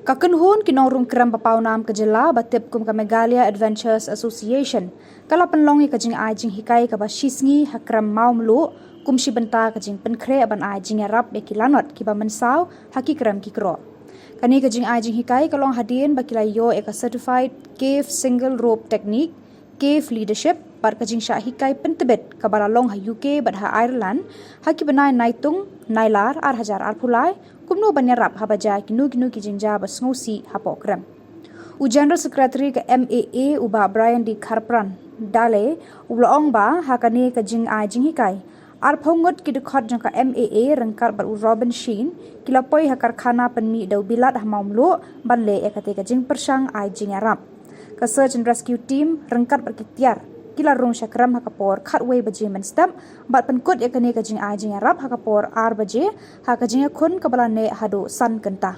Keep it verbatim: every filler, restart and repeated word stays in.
Ka kynhun ki nongrung krem ba pawnam ka jylla ba tip kum ka Meghalaya Adventurers Association ka la pynlong ïa ka jingai jinghikai kaba shisngi ha krem Mawmluh kum shi bynta ka jingpynkhreh ban ai jingïarap ïa ki lanot kiba mynsaw ha ki krem ki kro. Kane ka jingai jinghikai ka long hadien ba ki la ïoh ïa ka Certified Cave Single Rope Technique, Cave Leadership bad ka jingshah hikai pyntbit kaba la long ha U K bad ha Ireland ha ki bnai Naitung, Nailar, ar hajar arphew lai, kumno ban ïarap haba jia kino kino ki jingjia ba sngewsih hapoh krem. U General Secretary ka M A A u Bah Brian D Kharpran Dale u la ong ba ha kane ka jingai jinghikai arphew ngut ki dkhot jong ka M A A ryngkat bad u Robin Sheen ki la poi ha karkhana pynmih dewbilat ha Mawmluh ban leh ïa kata ka jingpyrshang ai jingïarap. Ka Search and Rescue Team ryngkat bad ki tiar ki la rung sha krem ha ka por khatwei baje mynstep bad pynkut ïa kane ka jingai jingïarap ha ka por ar baje ha ka jingïakhun kaba la neh haduh san kynta.